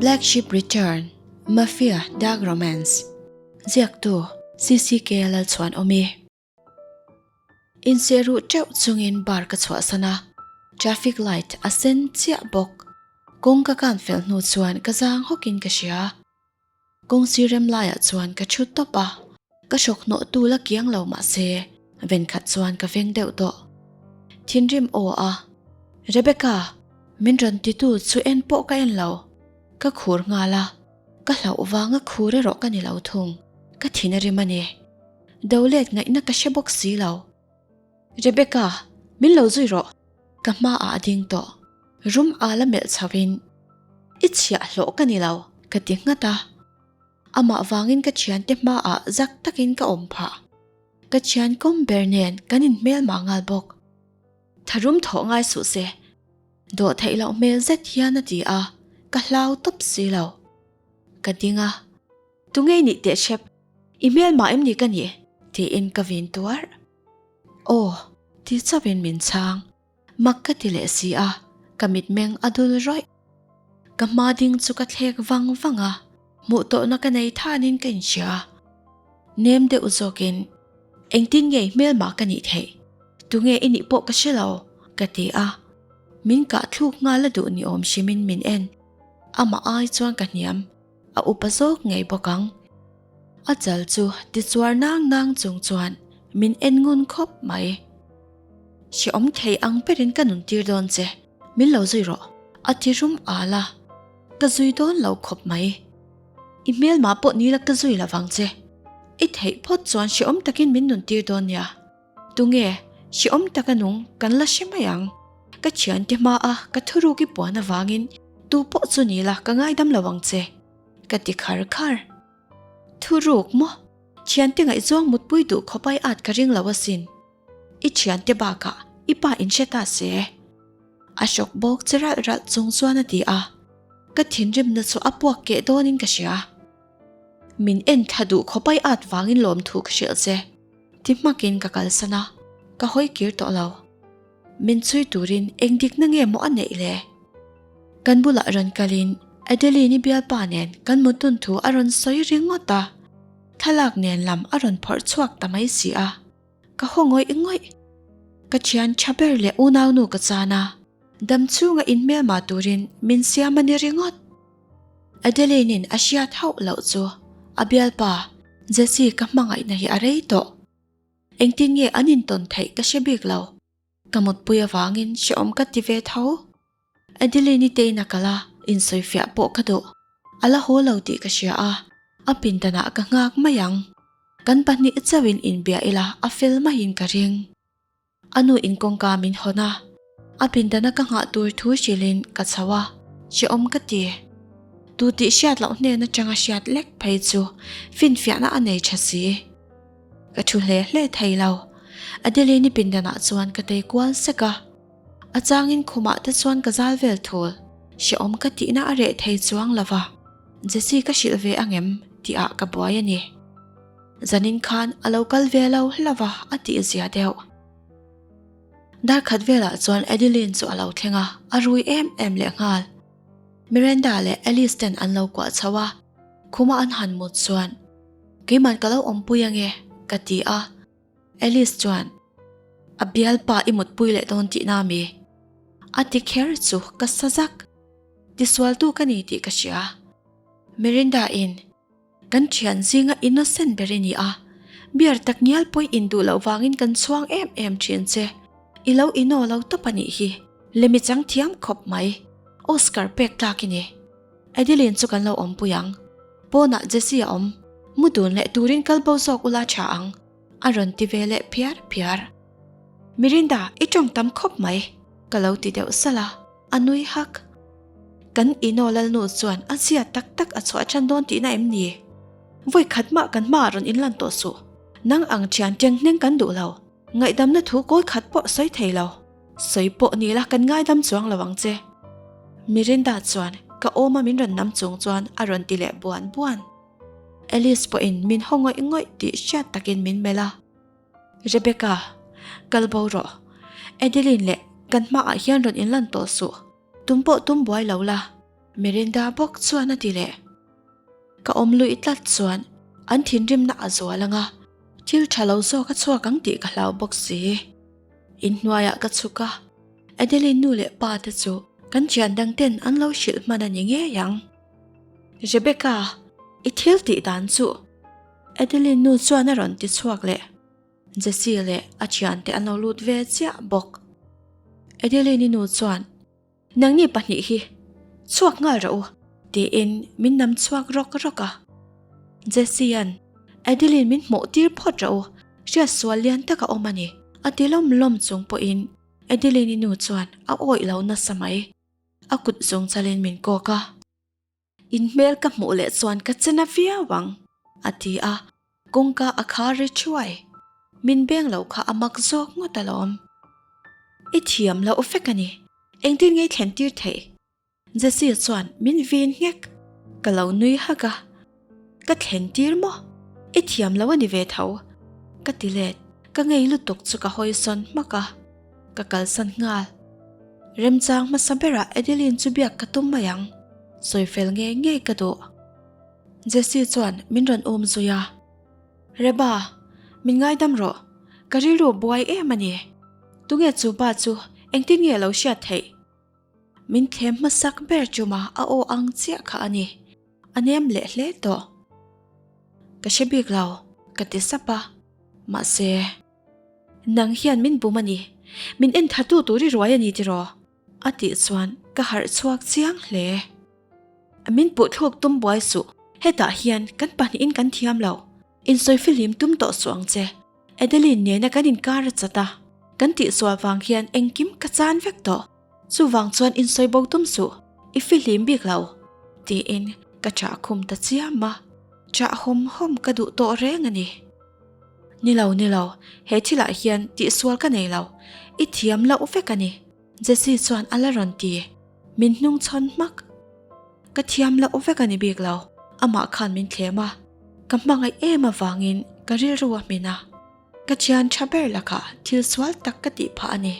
Black Sheep Return, Mafia Dark Romance Ziaktu, CCK Lalchhuanawmi Insehruh teuh chungin bar ka chhuahsan a, traffic light a sen chiah bawk. Kawng ka kan fel hnu chuan ka zang hawkin ka hria. Kawng sir rem laiah chuan ka thu tawp a, ka hrawk hnawh tu la kiang lo mah se ven khat chuan ka veng deuh tawh. Thinrim aw a, Rebecca, min rawn titu chu en pawh ka en lo, ka khur nghal a, ka hlauh vanga khur erawh ka ni lo thung, ka thin a rim a ni. Do let ngaihna ka hre bawk si lo. Rebecca, min lo zui rawh, ka hmaah a ding tawh. Rum ala melh chho in, I chhiah hlawh ka ni lo, ka ti nghat a. Amah vangin ka thiante hmaah zak takin ka awm phah. Ka thian kawm ber nen kan inhmelmah nghal bawk. Tharum thawh ngai suh se, dawh theih loh hmel zet hian a ti a, ka hlau tawp si lo. Ka ding a. Tunge i nih teh hrep? I hmelmah em ni ka nih? tiin ka vin tuar. Aw, ti chauhin min chhang. Mak ka ti leh si a, ka mitmeng a dul rawih. Ka hma ding chu ka thlek vang vang a, hmuh tawhna ka nei thanin ka inhria. Nem deuh zawkin, Engtin nge hmelmah ka nih theih? Tunge i nih pawh ka hre lo, ka ti a. Min kah thluk nghal a duh ni awm hrimin min en. Amah ai chuan ka hniam, a upa zawk ngei bawk ang. A chal chu tichuar nang nang chung chuan min en ngun khawp mai. Hreawm thei ang berin ka nun tir dawn che, min lo zui rawh, a ti rum al a, ka zui dawn lo khawp mai. I hmelmah pawh ni la ka zui lo vang che, i theih phawt chuan hreawm takin min nun tir dawn nia. Tunge hreawm taka nung kan la hre mai ang, ka thiante hmaa ka thuruk i puan avangin tu pawh chu ni la ka ngaidam lo ang che, ka ti khar khar. Thuruk maw? Thiante ngaihzawng mutpui duh khawp ai at ka ring lo asin. I thiante bakah i pa in hre ta se. A hrawk bawk che ralh ralh chung chuan a ti a, ka thinrimna chu a puak keh dawnin ka hria. Min en thla duh khawp ai at vangin lawmthu ka hrilh che. Ti hmakin ka kalsan a, ka hawi kir tawh lo. Min chhui turin eng dikna nge maw a neih le? Kan bulah rawn kalin Adeline-i bialpa nen kan mutdun thu a rawn sawi ringawt a, thlalak nen lam a rawn phawrh chhuak ta mai si a. Ka haw ngawih ngawih. Ka thian tha ber leh unaunu ka chan a, dam chhunga inhmelmah turin min siam a ni ringawt. Adeline-in a hriat hauh loh chu a bialpa Jesse ka hmangaihna hi a rei tawh. Engtin nge an intawn theih ka hre bik lo. Ka mutpui avangin hrehawm ka ti ve tho. Adeline-i tein a kal a, insawifiah pawh ka duh. A la haw lo tih ka hria a, a pindanah ka nghak mai ang. Kan pahnih chauhin inbia ila a fel maiin ka ring. A nu in kawngka min hawn a, a pindana ka nghah tur thu hrilhin ka chho a, hrehawm ka ti. Tu tih hriat loh hnen atanga hriat lek phei chu finfiahna a nei tha si. Ka thu hle hle thei lo. Adeline-i pindanah chuan ka tei kual sek a, a changin khumah te chuan ka zal vel thul. Hrehawm ka tihna a reh thei chuang lo va, Jessie ka hrilh ve angem tihah ka buai a ni. Zanin khan a lo kal ve lo hlauh a, a tih zia deuh. Dar khat velah chuan Adeline chu a lo thleng a, a rui em em leh nghal. Miranda leh Alice ten an lo kuah chho a, khuma an han mut chuan, Keiman ka lo awmpui ange, ka ti a. Alice chuan, A bialpa i mutpui leh dawn tihna mi? A ti kher chu ka sa zak. Tisualtu ka ni tih ka hria. Mirinda in. Kan thian zinga innocent ber i ni a, beer tak ngial pawh i induh loh vangin kan chhuang em em thin che. I lo inaw lo tawp a nih hi. Lemi chang thiam khawp mai. Oscar pek tlak i ni. Adeline chu kan lo awmpui ang. Pawnah Jessie a awm. Mu dun leh turin kal bo zawk ula tha ang. A rawn ti ve leh phiar phiar. Mirinda, i tawng tam khawp mai. Ka lo ti deuh salh a. A nui hak. Kan Ino Lalnu chuan a zia tak tak a chhuah tan dawn tihna em ni? Vawi khat mah kan hmaah rawn inlan tawh suh. Nang ang thian teng hneng kan duh lo. Ngaihdamna thu kawi khat pawh sawi thei lo. Sawi pawh ni la kan ngaidam chuang lo ang che. Mirinda chuan ka awma min rawn nam chung chuan a rawn ti leh buan buan. Alice pawhin min haw ngawih ngawih tih hriat takin min melh a. Rebecca, kal bo rawh. Adeline leh kan hmaah hian rawn inlan tawh suh. Tum pawh tum buai lo la. Mirinda bawk chuan a ti leh. Ka awm luih tlat chuan an thinrimna a zual ang a, thil tha lo zawk a chhuak ang tih ka hlau bawk si. Inhnuaiah ka chhuk a, Adeline nu leh pa te chu kan thian dang ten an lo hrilh hman a ni ngei ang. Rebecca, i thil tih dan chu Adeline nu chuan a rawn ti chhuak leh. Jesse leh a thiante an lo lut ve chiah bawk. Adeline-i nu chuan Nangni pahnih hi chhuak nghal rawh u tiin min nam chhuak rawk rawk a. Jesse-a'n Adeline min hmuh tir phawt rawh u, hriat sual lian tak a awm a ni a ti lawm lawm chung pawhin Adeline-i nu chuan a awih lo nasa mai. A kut zawng chalin min kawk a. In hmel ka hmuh leh chuan ka che na viau ang, a ti a, kawngka a khar ri thuai. Min beng lo kha a mak zawk ngawt alawm. I thiam loh vek a ni, engtin nge i thlen tir theih? Jesse chuan min vin nghek, ka lo nui hak a. Ka thlen tir maw? I thiam lo a ni ve tho, ka ti let. Ka ngei lutuk chu ka hawi sawn hmak a, ka kalsan nghal. Remchang hmasa berah Adeline chu biak ka tum mai ang, sawi fel ngei ngei ka duh. Jesse chuan min rawn um zui a, Reba, min ngaidam rawh, ka rilru buai em a ni. Tunge chu pa chu engtin nge a lo hriat theih? Min thlem hmasak ber chuma a aw ang chiah kha a ni. A nem leh hle tawh. Ka hre bik lo, ka ti sap a. Mahse, nang hian min bum a ni. Min en thatu tur i ruai a ni tiraw? A tih chuan ka harh chhuak chiang hle. Min puhthluk tum buai suh, hetah hian kan pahnihin kan thiam lo. Insawi fihlim tum tawh suh ang che. Adeline nena kan inkar a chat a, kan tihsual vang hian engkim ka chan vek tawh. Chuvang chuan insawi bo tum suh, i fihlim bik lo, tiin ka chah khum ta chiam a. Chah hawm hawm ka duh tawh reng a ni. Ni lo, ni lo, he thilah hian tihsual ka nei lo, i thiam loh vek a ni, Jesse chuan a la rawn ti. Min hnung chhawn hmak. Ka thiam loh vek a ni bik lo, amah khan min thlem a, ka hmangaih em avangin ka rilru a hmin a, ka thian tha ber lakah thil sual tak ka tih phah a ni.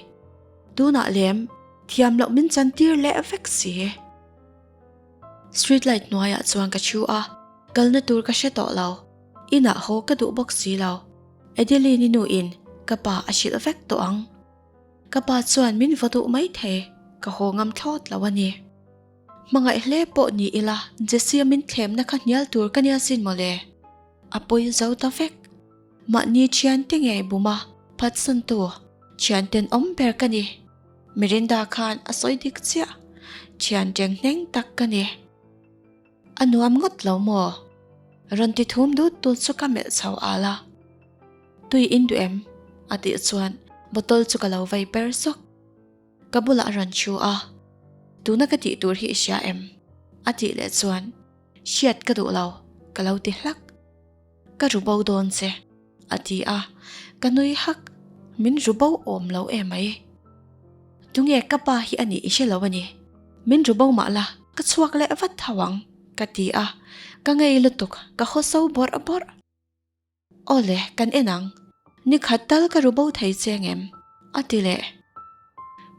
Tunah lem thiam loh min chantir leh vek si. Street light hnuaiah chuan ka thu a, kalna tur ka hre tawh lo, inah haw ka duh bawk si lo. Adeline-i nuin ka pa a hrilh vek tawh ang. Ka pa chuan min va duh maithei, ka haw ngam thlawt lo a ni. Hmangaih hle pawh ni ila Jesse-a min thlemna kha hnial tur ka nia sin mawle. A pawi zo ta vek. Mahni thiante ngei buma phatsantu thian tenawm ber ka ni. Mirinda khan a sawi dik chiah. Thian teng hneng tak ka ni. A nuam ngawt lo maw? Rawn ti thum dut dut chu ka melh chho al a. Tui in duh em? A tih chuan bottle chu ka lo vei per sawk. Ka bulah a rawn thu a, Tuna ka tih tur hi i hria em? A tih leh chuan, Hriat ka duh lo, ka lo ti hlak. Ka ru bo dawn che, a ti a, ka nui hak, min ru bo awm lo em mai. Tunge ka pa hi a nih i hre lo a ni, min ru bo mah la, ka chhuak leh vat tho ang, ka ti a, ka ngei lutuk, ka haw so bawrh bawrh. Awle, kan en ang. Ni khat tal ka ru bo thei che ngem? A ti leh.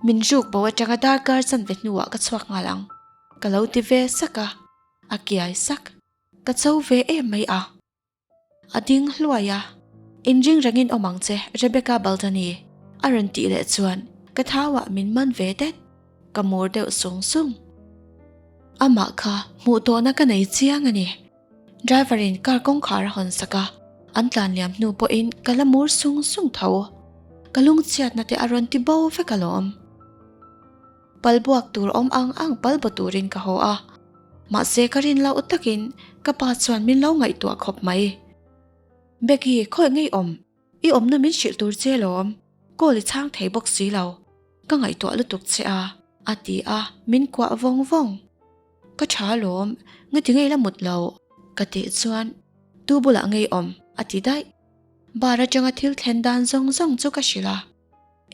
Min ruk bo atanga darkar chanve hnuah ka chhuak nghal ang. Ka lo ti ve sak a, a kiai sak. Ka cho ve em mai a. A ding hluai a. Inring rengin awm ang che, Rebecca Baldoni. A rawn tih leh chuan ka thauah min man ve det. Ka mur deuh sung sung. Amah kha hmuh tawhna ka nei chiang a ni. Driver in car kawngkhar a hawn sak a, an tlan liam hnu pawhin ka la mur sung sung tho. Ka lungchhiatna te a rawn ti bo vek alawm. Pal buak tur awm ang ang pal baw turin ka haw a, mahse ka rin loh takin ka pa chuan min lo ngaihtuah khawp mai. Becky, khawi ngei awm? I awmna min hrilh tur che lawm, call i chhang thei bawk si lo, ka ngaihtuah lutuk che a, a ti a, min kuah vawng vawng. Ka tha alawm, ngati ngei la mut lo? Ka tih chuan, Tu bulah ngei awm? a ti daih. Bar atanga thil thlen dan zawng zawng chu ka hrilh a.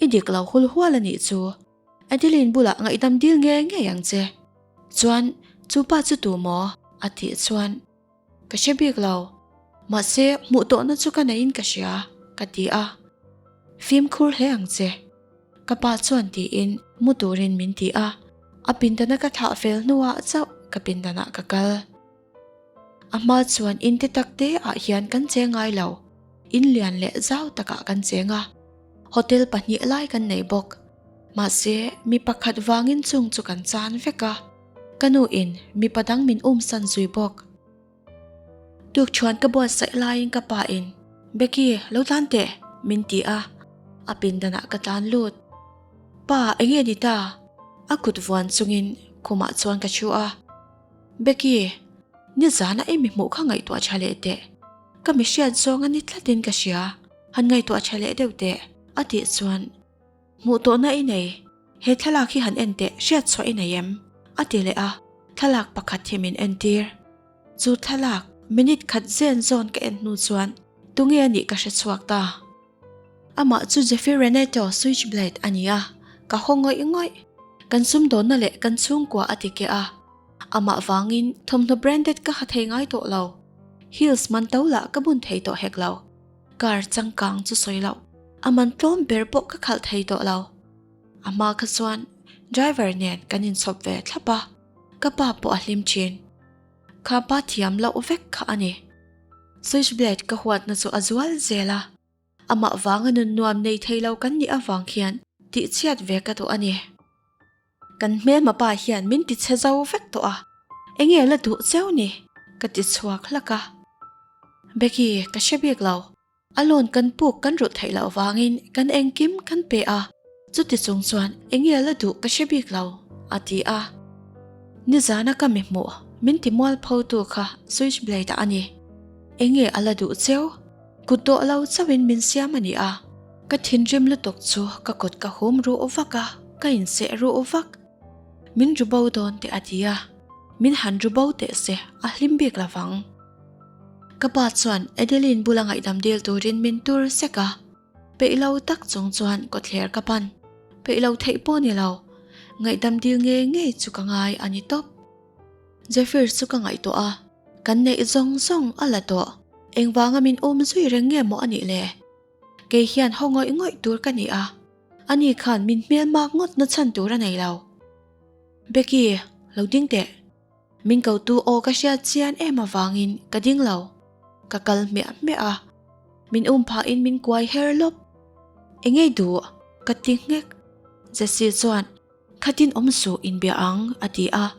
I dik lo hul hual a nih chu. Adeline bulah ngaihdam dil ngei ngei ang che. Chuan, chu pa chu tu maw? a tih chuan, Ka hre bik lo. Mahse, hmuh tawhna chu ka neiin ka hria, ka ti a. Fimkhur hle ang che. Ka pa chuan tiin mu turin min ti a. A pindana ka thlah fel hnuah chauh ka pindanah ka kal. A hma chuan in te tak te ah hian kan cheng ngai lo, in lian leh zau takah kan cheng a, hotel pahnih lai kan nei bawk. Mahse, mi pakhat vangin chung chu kan chan vek a, ka nu in mipa dang min umsan zui bawk. Tukṭhuan ka buatsaih laiin ka pa in, Becky, lo tlan teh, min ti a, a pindanah ka tlan lut. Pa, enge ni ta? A kut vuan chungin khumah chuan ka thu a. Becky, nizana i mi hmuh kha ngaihtuah tha leh teh. Ka mi hriat zawng a ni tlatin ka hria, han ngaihtuah tha leh deuh teh, a tih chuan Hmuh tawhna i nei, he thlalak hi han en teh hriat chhuah i nei em? a ti leh a, thlalak pakhat hi min entir. Chu thlalak minute khat zen zawn ka en hnu chuan tunge a nih ka hre chhuak ta. Amah chu Zephyr Renato Switchblade a ni a, ka haw ngawih ngawih. Kan sumdawnna leh kan chhungkua a ti keh a, amah vangin thawmhnaw branded ka ha thei ngai tawh lo. Heels man to lah ka bun thei tawh hek lo. Car changkang chu sawi loh, a man tlawm ber pawh ka khalh thei tawh lo. A hma kha chuan driver nen kan inchhawp ve thlap a, ka pa pawh a hlim thin. Kha pa thiam loh vek kha a ni. Switchblade ka huatna chu a zual zel a, amah vanga nun nuam nei thei lo kan nih avang hian tihchhiat ve ka duh a ni. Kan hmelma pa hian min ti chhe zo vek tawh a, enge la duh cheu ni? ka ti chhuak hlak a. Becky, ka hre bik lo. A loan kan puk kan rulh theih loh vangin kan engkim kan pe a, chuti chung chuan enge la duh ka hre bik lo, a ti a. Nizana ka mi hmuh min ti mualpho tu kha switchblade a ni. Enge a la duh cheu? Kut dawh lo chauhin min siam a ni a. Ka thinrim lutuk chu ka kut ka hum ruh vak a, ka inseh ruh vak. Min ru bo dawn teh a ti a, min han ru bo teh se a hlim bik lo vang. Ka pa chuan Adeline bula ngaihdam dil turin min tur sek a, peih lo tak chung chuan kawtthler ka pan. Peih lo theih pawh ni lo, ngaihdam dil ngei ngei chu ka ngai a ni tawp. Zephyr chu ka ngaihtuah a, kan neih zawng zawng a la tawh. Engvanga min um zui reng nge maw a nih le? Kei hian haw ngawih ngawih tur ka ni a, ani khan min hmel mak ngawt na chhan tur a nei lo. Becky, lo ding teh. Min kotu aw ka hriat chian em avangin ka ding lo. Ka kal hmiah hmiah a, min um phahin min kuai her lawp. Engei duh? ka ti nghek. Jessie chuan Khatin awm suh inbia ang, a ti a.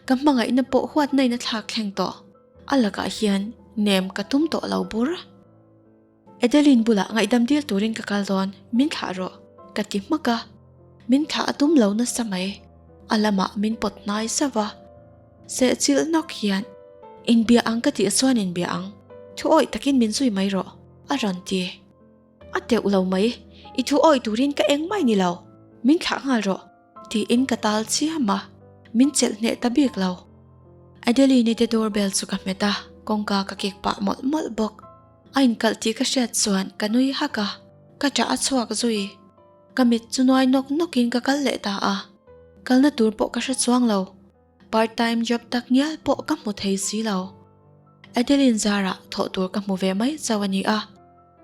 Ka hmangaihna pawh huatna in a thlak thleng tawh. A lakah hian nem ka tum tawh lo bur. Adeline bulah ngaihdam dil turin ka kal dawn, min thlah rawh, ka ti hmak a. Min thlah a tum lo nasa mai. A lamah min pawt hnai zauh a. Sehchilh nawk hian, Inbia ang ka tih chuan inbia ang, thu awih takin min zui mai rawh, a rawn ti. A teuh lo mai, i thu awih turin ka eng mai ni lo, min thlah nghal rawh, tiin ka tal chiam a, min chelh hneh ta bik lo. Adeline-i te doorbell chu ka hmet a, kawngka ka kik pah mawlh mawlh bawk. A inkalh tih ka hriat chuan ka nui hak a, ka ṭah a chhuak zui. Ka mit chu nuai nawk nawkin ka kal leh ta a, kalna tur pawh ka hre chuang lo. Part time job tak ngial pawh ka hmu thei si lo. Adeline zarah thawh tur ka hmu ve mai chauh a ni a,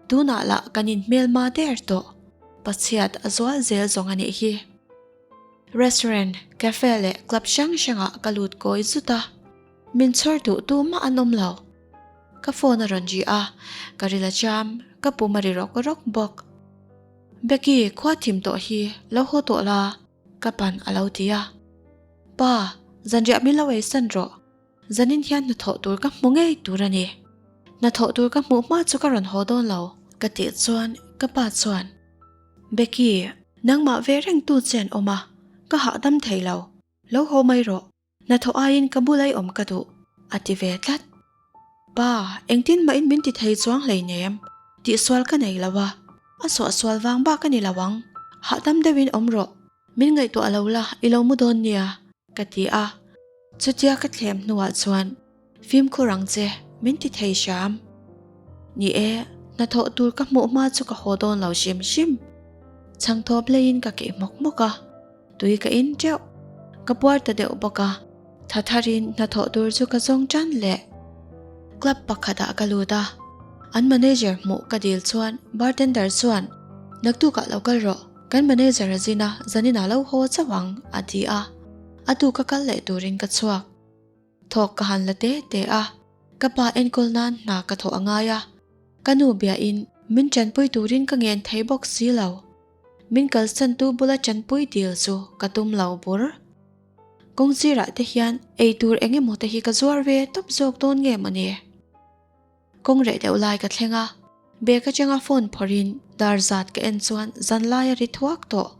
tunah lah kan inhmelma der tawh. Pachhiat a zual zel zawng a nih hi. Restaurant, cafe leh club hrang hrangah ka lut kawi zut a, min chhawr duh tu mah an awm lo. Ka phone a rawn ri a, ka ril a cham, ka pum a ri rawk rawk bawk. Becky, khua thim tawh hi, lo haw tawh la, ka pan a lo ti a. Pa, zanriah min lo ei san rawh. Zanin hian hnathawh tur ka hmu ngei tur a ni. Hnathawh tur ka hmuh hma chu ka rawn haw dawn lo, ka tih chuan ka pa chuan, Becky, nangmah ve reng tu che an awm a, ka hahdam thei lo. Lo haw mai rawh. Hnathawh aiin ka bula i awm ka duh, a ti ve tlat. Pa, engtin mahin min ti thei chuang hleinem, tihsual ka nei lo a, a suahsual vang bak a ni lo ang, hahdam deuhin awm rawh, min ngaihtuah lo la i lo mu dawn nia, ka ti a. Chutia ka thlem hnuah chuan fimkhur ang che min ti thei hram. Ni e, hnathawh tur ka hmuh hma chu ka haw dawn lo hrim hrim. Chhangthawp leiin ka keh hmawk hmawk a. Tui ka in teuh. Ka puar ta deuh bawk a, tha tharin hnathawh tur chu ka zawng tan leh. Club pakhatah ka lut a, an manager hmuh ka dil chuan bartender chuan, Naktukah lo kal rawh, kan manager a zin a, zaninah lo haw chauh ang, a ti a. A tuka kal leh turin ka chhuak. Thawk ka han la te te a, ka pa enkawl nan hna ka thawh a ngai a, ka nu biahin min tanpui turin ka ngen thei bawk si lo. Min kalsantu bula tanpui dil chu ka tum lo bur. Kawng sirah te hian ei tur eng emaw te hi ka zuar ve tawp zawk dawn nge mawni? Kawng reh deuh lai ka thleng a, bag atanga phone phawrhin dar zat ka en chuan zan lai a ri thuak tawh.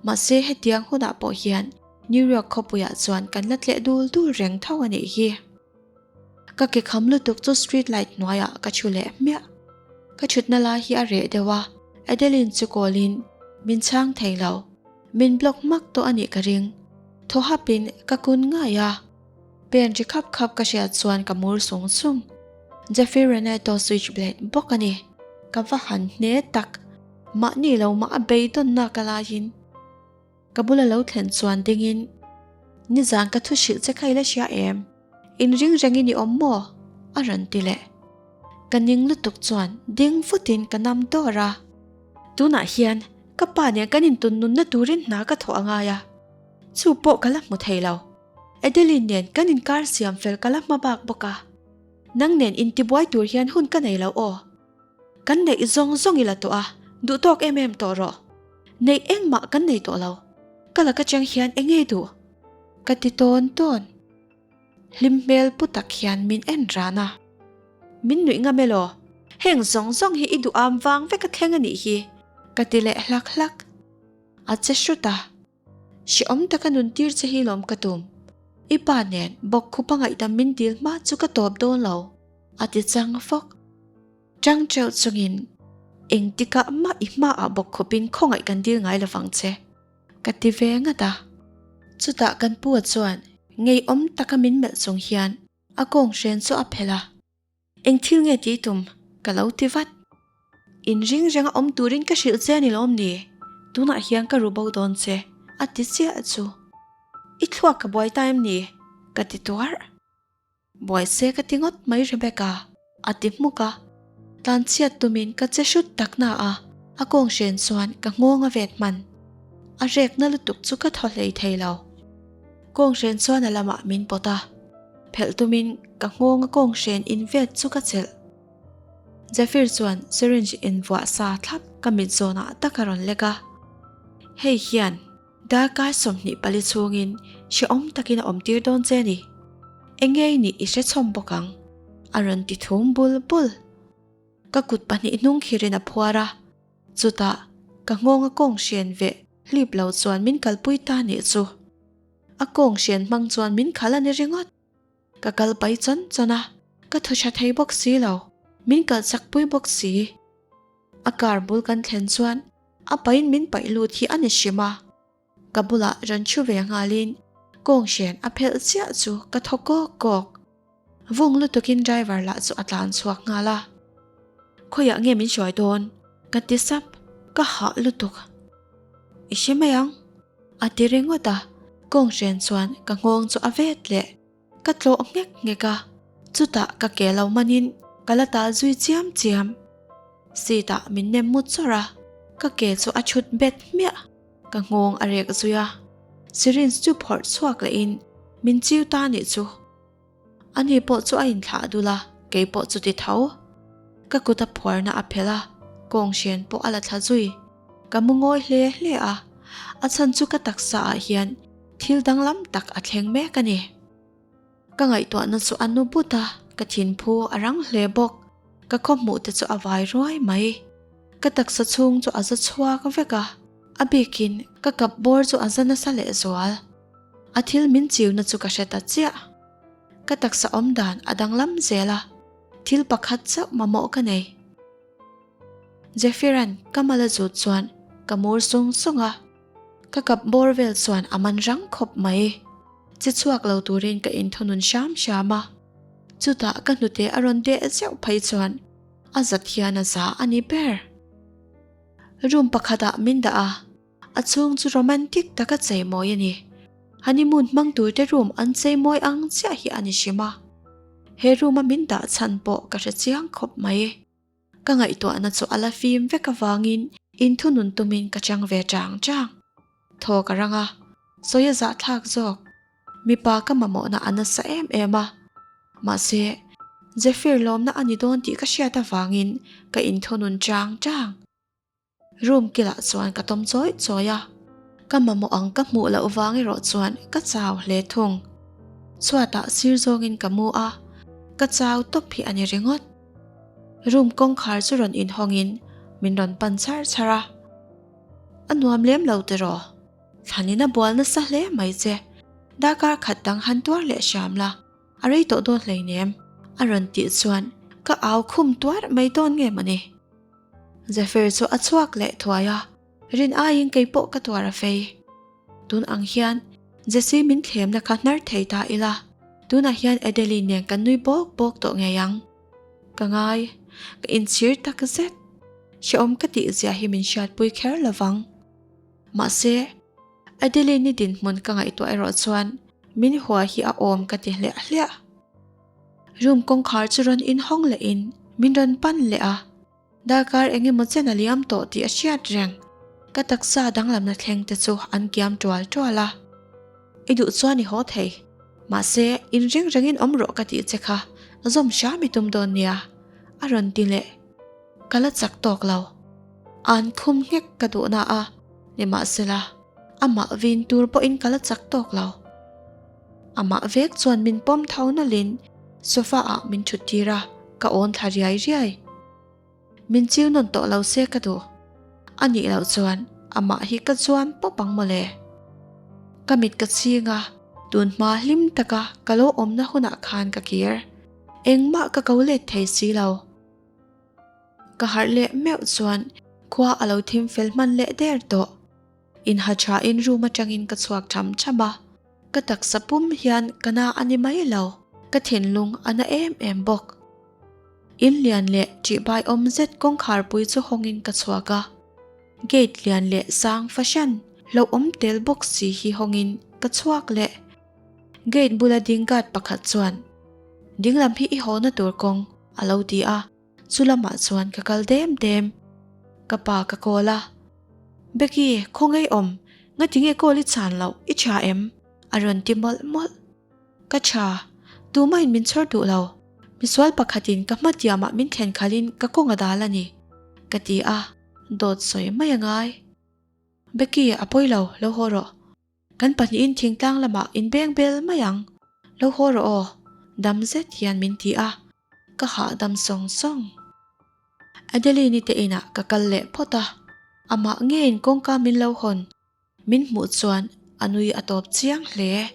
Mahse hetiang hunah pawh hian New York khawpuiah chuan kan la tleh dul dul reng tho a nih hi. Ka ke kham lutuk chu street light hnuaiah ka thu leh hmiah. Ka thutna lai hi a reh deuh a, Adeline chu call-in min chhang thei lo. Min block hmak tawh a nih ka ring. Thaw hapin ka kun ngai a. Pen ri khap khap ka hriat chuan ka mur sung sung. Jeffrey Renato switchblade bawk a ni. Ka va han hne tak. Mahni lo mah a beidawnna ka laiin ka bula lo thlen chuan dingin nizan ka thu hrilh che kha i la hria em? In ring rengin i awm maw? A rawn ti leh. Ka ning lutuk chuan ding vutin ka nam dawr a. Tunah hian ka pa nen kan intun nunna turin hna ka thawh a ngai a. Chu pawh ka la hmu thei lo. Adeline nen kan inkar siam fel ka la hma bak bawk a, nang nen intibuai tur hian hun ka nei lo aw. Kan neih zawng zawng i la tawh a, duh tawk em em tawh rawh. Neih engmah kan nei tawh lo. Ka laka chang hian eng nge duh? Ka ti tawn tawn. Hlim hmel pu tak hian min en ran a. Min nuih ngam elaw? Heng zawng zawng hi i duham vang vek a thleng a nih hi, ka ti leh hlak hlak. A che hrut a. Hrehawm taka nun tir che hi lawm ka tum. I pa nen bawk khupa ngaihdam min dil hma chu ka tawp dawn lo, a ti chang fawk. Chang teuh chungin, Engtikah mah i hmaah bawk khupin khawngaih kan dil ngai lovang che, ka ti ve ngat a. Chutah kan pu chuan ngeiawm taka min melh chung hian a kawng hren chu a phelh a. Eng thil nge tih tum? Ka lo ti vat. In ring renga awm turin ka hrilh che a ni lawm ni? Tunah hian ka ru bo dawn che, a ti chiah chu. I thluak ka buai ta em ni? Ka ti tuar. Buai se ka ti ngawt mai Rebecca, a ti hmuk a. Tlanchhiat tumin ka che hrut tak na a, a kawng hren chuan ka nghawng a vet hman. A rekna lutuk chu ka thaw hlei thei lo. Kawng hren chuan a lamah min pawt a. Phelh tumin ka nghawng a kawng hren in vet chu ka chelh. Zephyr chuan syringe in vuah sa thlap ka mit zawnah tak a rawn lek a. Hei hian darkar 24 chhungin hrehawm takin a awm tir dawn che ni. Enge i nih i hre chhawm bawk ang, a rawn ti thum bul bul. Ka kut pahnih hnung khirin a phuar a, chutah ka nghawng a kawng hren veh hlip lo chuan min kalpui ta nih chu. A kawng hrian hmang chuan min khalh a ni ringawt. Ka kal pai chawn chawn a, ka thaw tha thei bawk si lo, min kalh chak pui bawk si. A car bul kan thlen chuan a pain min paih lut hi a ni hrim a. Ka bulah rawn thu ve nghalin kawng hrian a phelh chiah chu ka thaw kawk kawk. Vung lutukin driver lah chu a tlan chhuak nghal a. Khawiah nge min hruai dawn? Ka ti sap, ka hah lutuk. I hre mai ang. A ti ringawt a, kawng hren chuan ka nghawng chu a vet leh. Ka tlawh nghek nghek a, chutah ka ke lo manin ka la tal zui chiam chiam. Seat ah min nem mut chawrh a, ka ke chu a chhut bet hmiah. Ka nghawng a rek zui a, syringe chu phawrh chhuak lehin min chiu ta nih chu. Ani pawh chu a inthlah dul a, kei pawh chu ti tho. Ka kut a phuarna a phelh a, kawng hren pawh a la thla zui. Ka mu ngawi hle hle a, a chhan chu ka taksa ah hian thil danglam tak a thleng mek a ni. Ka ngaihtuahna chu a nu but a, ka thinphu a rang hle bawk. Ka khawhmuh te chu a vai ruai mai. Ka taksa chhung chu a za chhuak vek a, a bikin ka kap bawr chu a za nasa lehzual. A thil min chiuna chu ka hre ta chiah. Ka taksa awm dan a danglam zel a, thil pakhat chauh mamawh ka nei. Zephyr-a'n ka mal a zut chuan ka mur sung sung a, ka kap bawr vel chuan a man rang khawp mai. Che chhuak lo turin ka inthunun hram hram a, chutah ka hnute a rawn deh zeuh phei chuan a zat hian a za a ni ber. Room pakhatah min dah a. A chhung chu romantic taka cheimawi a ni. Honeymoon hmang turte room an cheimawi ang chiah hi a ni hrim a. He room a min dah chhan pawh ka hre chiang khawp mai. Ka ngaihtuahna chu a la fim vek avangin inthunun tumin ka chang ve chang chang. Thaw ka rang a, sawi a zahthlak zawk. Mipa ka mamawhna a nasa em em a. Mahse, Zephyr lawmna a ni dawn tih ka hriat avangin ka inthunun chang chang. Room kilah chuan ka tawm chawi chawi a, ka mamawh ang ka hmuh loh vang erawh chuan ka chau hle thung. Chhuatah sir zawngin ka mu a, ka chau tawp hi a ni ringawt. Room kawngkhar chu rawn inhawngin min rawn pan char char a, A nuam lem lo tiraw? Thlanin a bual nasa hle mai che, darkar khat dang han tuar leh hram la. A rei tawh dawn hleinem, a rawn tih chuan ka au khum tuar mai dawn nge mawni. Zephyr chu a chhuak leh thuai a, rin aiin kei pawh ka tuar a fei. Tun ang hian Jessie min thlemna kha hnar thei ta ila, tunah hian Adeline nen kan nui bawk bawk tawh ngei ang. Ka ngai, ka inchhir tak zet. Hrehawm ka tih zia hi min hriatpui kher lovang. Mahse, Adeline-i dinhmun ka ngaihtuah erawh chuan min hua hi a awm ka ti hliah hliah. Room kawngkhar chu rawn inhawng lehin min rawn pan leh a, darkar eng emaw chen a liam tawh tih a hriat reng. Ka taksa danglamna thleng te chu an kiam tual tual a. I duh chuan i haw thei, mahse inring rengin awm rawh ka tih che kha zawm hram i tum dawn nia, a rawn ti leh. Ka la chak tawk lo. An khum nghek ka duhna a, nimahsela amah vin tur pawhin ka la chak tawk lo. Amah vek chuan min pawm tho nawlhin sofa ah min thut tir a, ka awn thla riai riai. Min chiu nawn tawh lo se ka duh. A nih loh chuan amah hi ka chuan pawp ang mawle. Ka mit ka chhing a, tun hma hlim taka ka lo awmna hunah khan ka kir. Engmah ka ko let thei si lo. Ka harh leh meuh chuan khua a lo thim fel hman leh der tawh. Inha thain room atangin ka chhuak tham tham a, ka taksa pum hian ka na a ni mai lo, ka thinlung a na em em bawk. In lian leh ṭihbai awm zet kawngkhar pui chu hawngin ka chhuak a, gate lian leh sang fahran hlauhawm tel bawk si hi hawngin ka chhuak leh. Gate bula ding guard pakhat chuan, Dinglam hi i hawna tur kawng, a lo ti a, chu lamah chuan ka kal dem dem. Ka pa ka call a, Becky, khawngaih awm, ngatinge call i chhan loh, i tha em? a rawn ti mawlh mawlh. Ka tha, tumahin min chhawr duh lo, misual pakhatin ka hmatiamah min thlen khalhin ka kawng a dal a ni, ka ti a, dawt sawi mai a ngai. Becky, a pawi lo, lo haw rawh. Kan pahnihin thingtlang lamah inbeng bel mai ang, lo haw rawh aw, dam zet hian min ti a, ka hahdam sawng sawng. Adeline-i te inah ka kal leh phawt a, amah ngeiin kawngka min lo hawn, min hmuh chuan a nui a tawp chiang hle.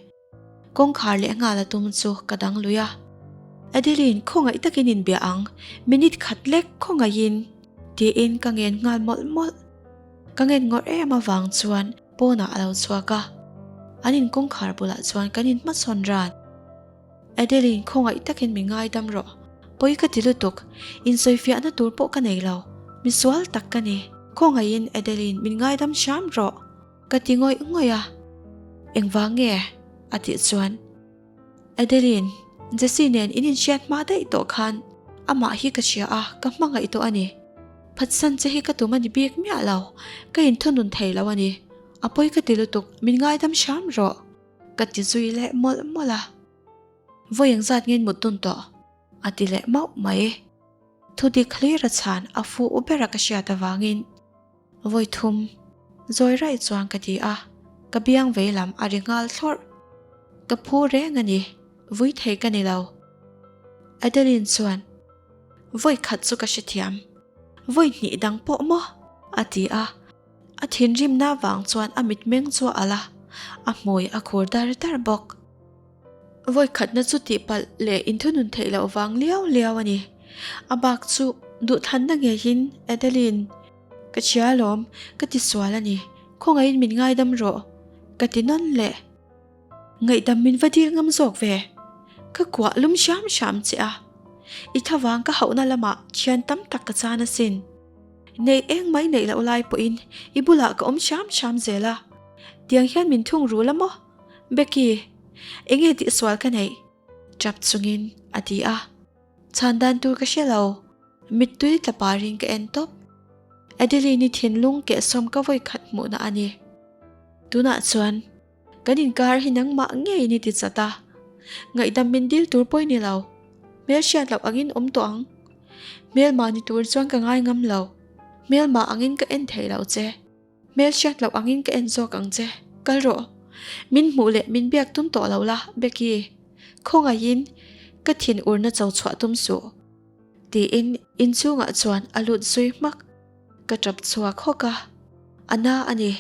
Kawngkhar leh nghal a tum chu ka dang lui a, Adeline khawngaih takin inbia ang, minute khat lek khawngaihin, tiin ka ngen nghal mawlh mawlh. Ka ngen ngawrh em avang chuan pawnah a lo chhuak a, an in kawngkhar bulah chuan kan in hmachhawn ran. Adeline khawngaih takin mi ngaidam rawh, pawi ka ti lutuk, insawifiahna tur pawh ka nei lo, misual tak ka ni, khawngaihin Adeline min ngaidam hram rawh, ka ti ngawih ngawih a. Engvang nge? a tih chuan Adeline, Jessie nen in inhriat hma daih tawh khan amah hi ka hria a, ka hmangaih tawh a ni. Phatsan che hi ka tum a ni bik miah lo, ka inthunun thei lo a ni. A pawi ka ti lutuk, min ngaidam hram rawh, ka ti zui leh mawlh mawlh a. Vawi engzat nge in mut dun tawh? a ti leh mauh mai. Thudik hlir a chhan a fuh bera ka hriat avangin Vawi thum, zawi raih chuan ka ti a, ka biang vei lam a ri nghal thlawrh. Ka phu reng a ni, vui thei ka ni lo. Adeline chuan, Vawi khat chu ka hrethiam, vawi hnih dang pawh maw? a ti a, a thinrimna vang chuan a mitmeng chu a alh a, a hmui a khur dar dar bawk. Vawi khatna chu tihpalh leh inthunun theih loh vang liau liau a ni. A bak chu duhthlanna ngeiin Adeline, ka chhia alawm, ka ti sual a ni, khawngaihin min ngaidam rawh, ka ti nawn leh. Ngaihdam min va dil ngam zawk ve, ka kuah lum hram hram che a, i thlavang ka hauhna lamah thian tam tak ka chan asin. Neih eng mai neih loh lai pawhin i bulah ka awm hram hram zel a, tiang hian min thung rul a maw? Becky, enge tihsual ka neih? Tap chungin a ti a. Chhan dan tur ka hre lo. Mittui tla parin ka en tawp. Adeline-i thinlung kehsawm ka vawi khat hmuhna a ni. Tunah chuan. Kan inkar hi nangmah ngeiin i ti chat a, ngaihdam min dil tur pawh i ni lo. Hmelhriat loh angin awm tawh ang. Hmelmah ni tur chuan ka ngai ngam lo. Hmelmah angin ka en thei lo che. Hmelhriat loh angin ka en zawk ang che. Kal rawh. Min hmuh leh min biak tum tawh lo la, Becky. Khawngaihin ka thin urna cho chhuah tum suh. Tiin inchhungah chuan a lut zui hmak. Ka tap chhuak hawk a. A na a ni.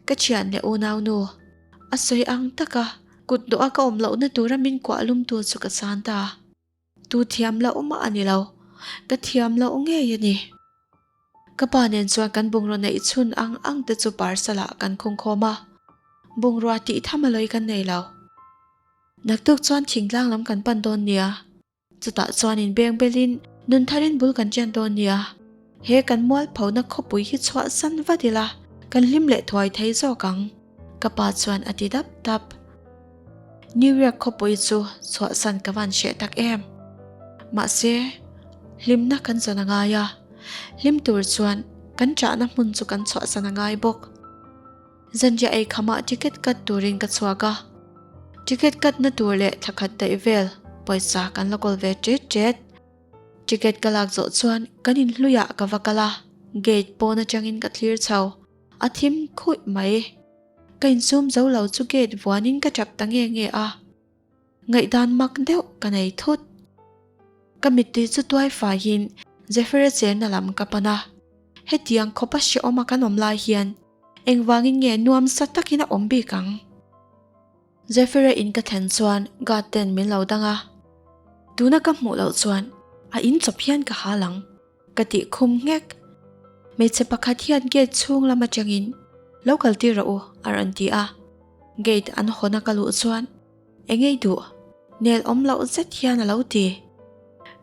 Ka thian leh unau nu. A sawi ang taka kut dawha ka awm lohna tura min kuah lumtu chu ka chan ta. Tu thiam loh mah a ni lo. Ka thiam loh ngei a ni. Ka pa nen chuan kan bungraw neih chhun ang ang te chu parcel ah kan khungkhawm a. Bungrua tih tham a lawi kan nei lo. Naktuk chuan thingtlang lam kan pan dawn nia. Chutah chuan in beng belin nun tharin bul kan ṭian dawn nia. He kan mualphona khawpui hi chhuah san vat ila kan hlim leh thuai thei zawk ang, ka pa chuan a ti dap dap. New York khawpui chu chhuah san ka van hreh tak em. Mahse, hlimna kan zawn a ngai a, hlim tur chuan kan ṭahna hmun chu kan chhuah san a ngai bawk. Zanriah ei khamah ticket cut turin ka chhuak a, ticket cut na tur leh thla khat daih vel pawisa kan la kawl ve ṭet ṭet. Ticket ka lak zawh chuan kan inhluiah ka va kal a, gate pawn atangin ka thlir chho, a thim khuih mai. Ka insum zo lo chu gate vuanin ka tap ta nge nge a. Ngaihdan mak deuh ka nei thut. Ka mittui chu tuai faiin Zephyr-a chenna lam ka pan a. Hetiang khawpa hrehawma kan awm lai hian engvangin nge nuamsa takin a awm bik ang? Zephyr-a in ka thlen chuan guard ten min lo dang a. Tuna ka hmuh loh chuan a in chawp hian ka hal ang. Ka tih khum nghek. Hmeichhe pakhat hian gate chhung lam atangin lo kal tir rawh u a rawn ti a. Gate an hawn a ka luh chuan eng ei duh nel awm loh zet hian a lo ti.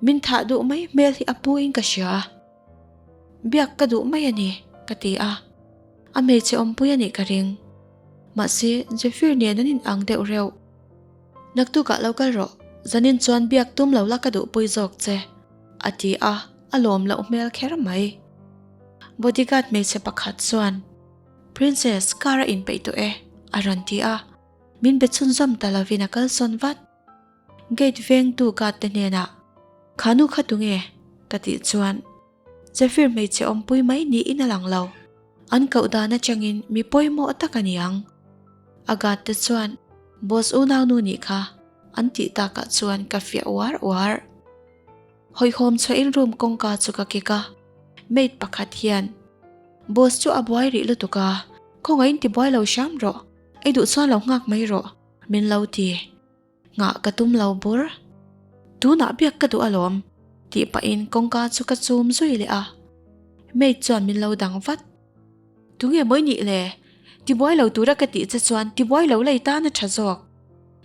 Min thah duh mai hmel hi a pu in ka hria. Biak ka duh mai a ni ka ti a. A hmeichhe awmpui a nih ka ring. Mahse Zephyr nen an in ang deuh reuh. Naktukah lo kal rawh, zanin chuan biak tum lo la ka duhpui zawk che. A ti a, a lawm loh hmel kher mai. Bodyguard hmeichhe pakhat chuan, Princess, car a inpeih tawh e, a rawn ti a, min be chhunzawm ta lovin a kalsawn vat. Gate vengtu guard te hnenah, Kha nu kha tunge? ka tih chuan, Zephyr hmeichhe awmpui mai niin a lang lo. An koh dan atangin mi pawimawh tak a ni ang. A guard te chuan, Boss unaunu nih kha, an tih takah chuan ka fiah uar uar. Hawihhawm chhuahin room kawngka chu ka kik a, maid pakhat hian, Boss chu a buai rih lutuk a, khawngaih in ti buai lo hram rawh, ei duh chuan lo nghak mai rawh, min lo ti. Nghah ka tum lo bur. Tunah biak ka duh alawm, tih pahin kawngka chu ka chum zui leh a. Maid chuan min lo dang vat. Tunge mawi nih le? Tibuai lo tura ka tih che chuan tibuai lo lei tan a tha zawk.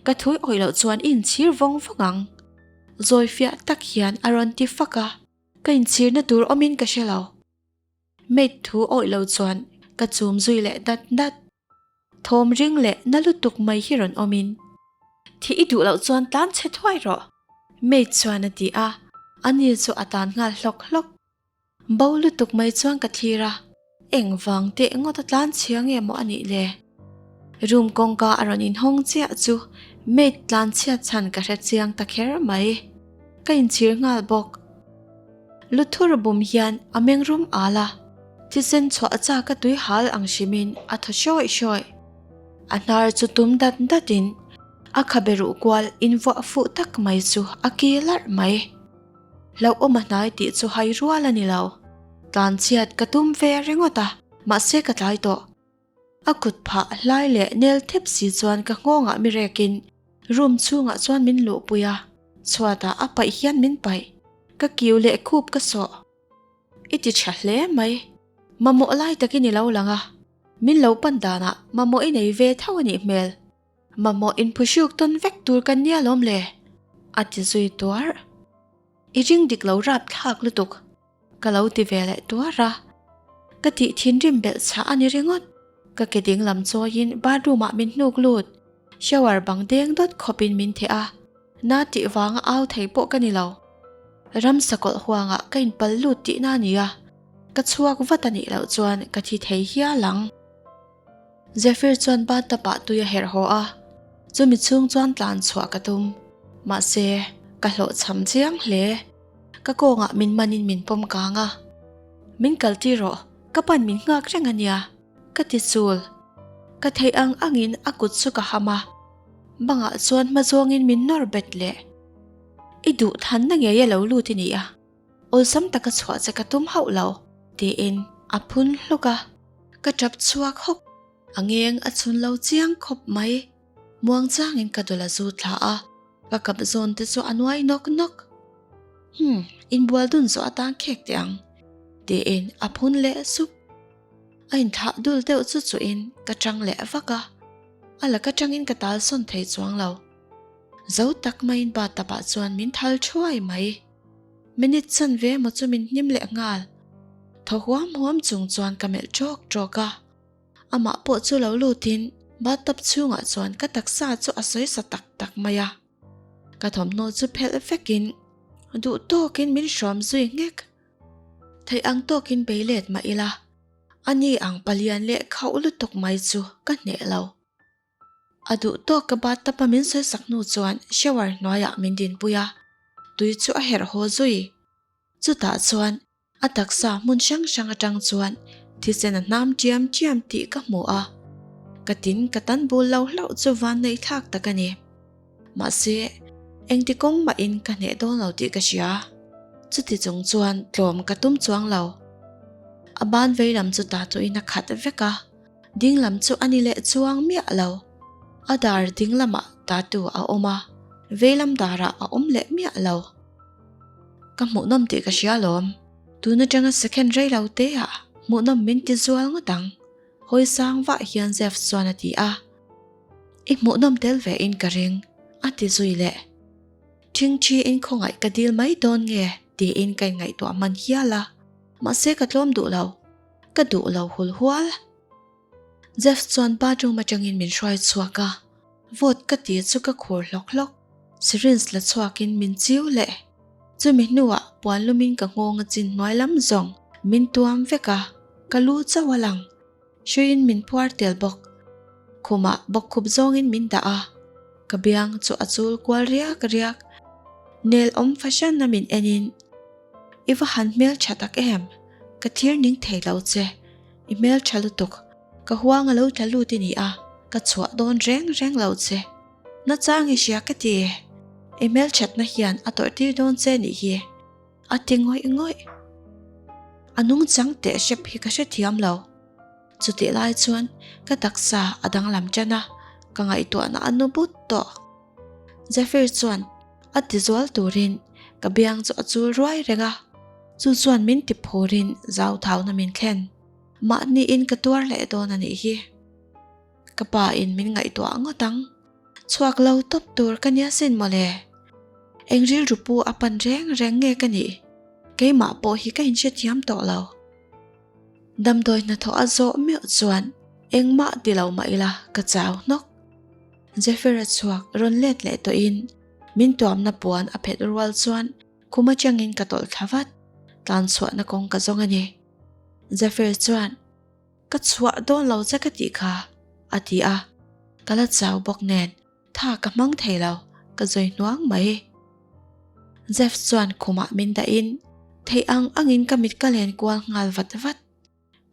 Ka thui awih loh chuan i inchhir vawng vawng ang. Zawi fiah tak hian a rawn ti fak a, ka inchhirna tur awmin ka hre lo. Maid thu awih lo chuan ka chum zui leh dat dat. Thawm ring leh na lutuk mai hi rawn awmin, Thih i duh loh chuan tlan chhe thuai rawh, maid chuan a ti a, ani chu a tan nghal hlawk hlawk. Bo lutuk mai chuan ka thlir a, engvang teh ngawt a tlan chhia nge maw a nih le? Room kawngka a rawn inhawng chiah chu maid tlan chhiat chhan ka hre chiang ta kher mai. Ka inchhir nghal bawk. Luthur bum hian a meng rum al a, thisen chhuah chak a tui hal ang hrimin a thaw hrawih hrawih. A hnar chu tum dat datin a khabe ruh kual invuah fuh tak mai chu a ki larh mai. Hlauhawm a hnai tih chu hai rual a ni lo. Tlan chhiat ka tum ve ringawt a, mahse ka tlai tawh. A kut phah hlai leh nel thep si chuan ka nghawngah mi rekin room chhungah chuan min luhpui a, chhuatah a paih hian min paih. Ka kiu leh khup ka sawh. I ti tha hle mai. Mamawh lai takin i lo lang a, min lo pan danah mamawh i nei ve tho a nih hmel. Mamawh inphuhruk tawn vek tur kan nia lawm le? A ti zui tuar. I ring dik lo rap thlak lutuk. Ka lo ti ve leh tuar a. Ka tih thinrim belh chhah a ni ringawt. Ka ke ding lam chawiin bathroom ah min hnuk lut. Shower bang deng dawt khawpin min theh a. Na tih vanga au thei pawh ka ni lo. Ramsa kawlh huangah ka inpal lut tihna a ni a. Ka chhuak vat a nih loh chuan ka thi thei hial ang. Zephyr chuan bathtub ah tui a herh haw a, chumi chhung chuan tlan chhuah ka tum. Mahse, ka hlawhchham chiang hle. Ka kawngah min manin min pawm kang a. Min kal tir rawh, ka pan min nghak reng a nia, ka ti chul. Ka theih ang angin a kut chu ka ham a, bangah chuan hma zawngin min nawr bet leh. I duh thanna ngei a lo lut i ni a, awlsam taka chhuah che ka tum hauh lo, tiin a phun hluk a. Ka tap chhuak hawk, a ngeng a chhun lo chiang khawp mai. Muangchangin ka dawlh a zu thla a, ka kap zawn te chu a nuai nawk nawk. Hum, inbual dun zawh atan khek teh ang, tiin a phun leh sup. A inthlah dul deuh chu chuhin ka chang leh vak a, a laka changin ka tal sawn thei chuang lo. Zo tak maiin bathtub ah chuan min thal thuai mai. Minute chan ve emaw chu min hnim leh nghal. Thaw huam huam chung chuan ka melh ṭawk ṭawk a. Amah pawh chu lo lutin bathtub chhungah chuan ka taksa chu a sawi sa tak tak mai a. Ka thawmhnaw chu phelh vekin duh tawkin min hrawm zui nghek. Theih ang tawkin bei let mah ila, ani ang palian leh khauh lutuk mai chu ka hneh lo. A duh tawk ka bathtub a min sawi sak hnu chuan shower hnuaiah min dinpui a, tui chu a herh haw zui. Chutah chuan a taksa hmun hrang hrang atang chuan thisen a hnam ṭiam ṭiam tih ka hmu a, ka tin ka tan bul lo hlauh chu van neih thlak tak a ni. Mahse, engti kawng mahin ka hneh dawn lo tih ka hria. Chuti chung chuan tlawm ka tum chuang lo. A ban vei lam chu ta tuin a khat vek a. Ding lam chu a ni leh chuang miah lo. A dar ding lamah tattoo a awm a, vei lam darah a awm leh miah lo. Ka hmuhnawm tih ka hria alawm. Tun atanga second rei lo te ah hmuhnawm min ti zual ngawt ang, hawi sang vah hian Jeff chuan a ti a. I hmuhnawm tel ve in ka ring, a ti zui leh. Thingthi in khawngaih ka dil mai dawn nge tiin ka inngaihtuah hman hial a, mahse ka tlawm duh lo. Ka duh lo hul hual. Jeff chuan bathroom atangin min hruai chhuak a, vawt ka ti chu ka khur hlawk hlawk. Syringe la chhuakin min chiu leh. Chumi hnuah puan lumin ka nghawng a chin hnuai lam zawng min tuam vek a, ka lu chauh a lang. Hruiin min phuar tel bawk. Khumah bawkkhup zawngin min dah a, ka biang chu a chul kual riak riak. Nel awm fahran a min enin, I va han hmel tha tak em? Ka thlir ning thei lo che. I hmel tha lutuk. Ka huang a lo tla lut i ni a, ka chhuah dawn reng reng lo che. Nachang i hria ka ti. I hmel thatna hian a tawrh tir dawn che nih hi. A ti ngawih ngawih. A nungchang teh hrep hi ka hrethiam lo. Chutih lai chuan ka taksa a danglam tan a, ka ngaihtuahna a nu but tawh. Zephyr chuan a ti zual turin ka biang chu a chul ruai reng a, chu chuan min ti phurin zauthauna min thlen. Mahniin ka tuar leh dawn a nih hi. Ka pa in min ngaihtuah ngawt ang. Chhuak lo tawp tur ka nia sin mawle. Eng rilru pu a pan reng reng nge ka nih? Keimah pawh hi ka inhrethiam tawh lo. Damdawi hnathawh a zawh meuh chuan engmah ti lo mah ila ka chau hnawk. Zephyr-a chhuak rawn let leh tawhin min tuamna puan a phet rual chuan khum atangin ka tawlh thla vat, tlan chhuahna kawng ka zawng a ni. Zephyr chuan, Ka chhuah dawn lo che ka tih kha, a ti a, ka la chau bawk nen tha ka hmang thei lo, ka zawi hnuang mai. Zeph chuan khumah min dahin theih ang angin ka mit ka len kual nghal vat vat.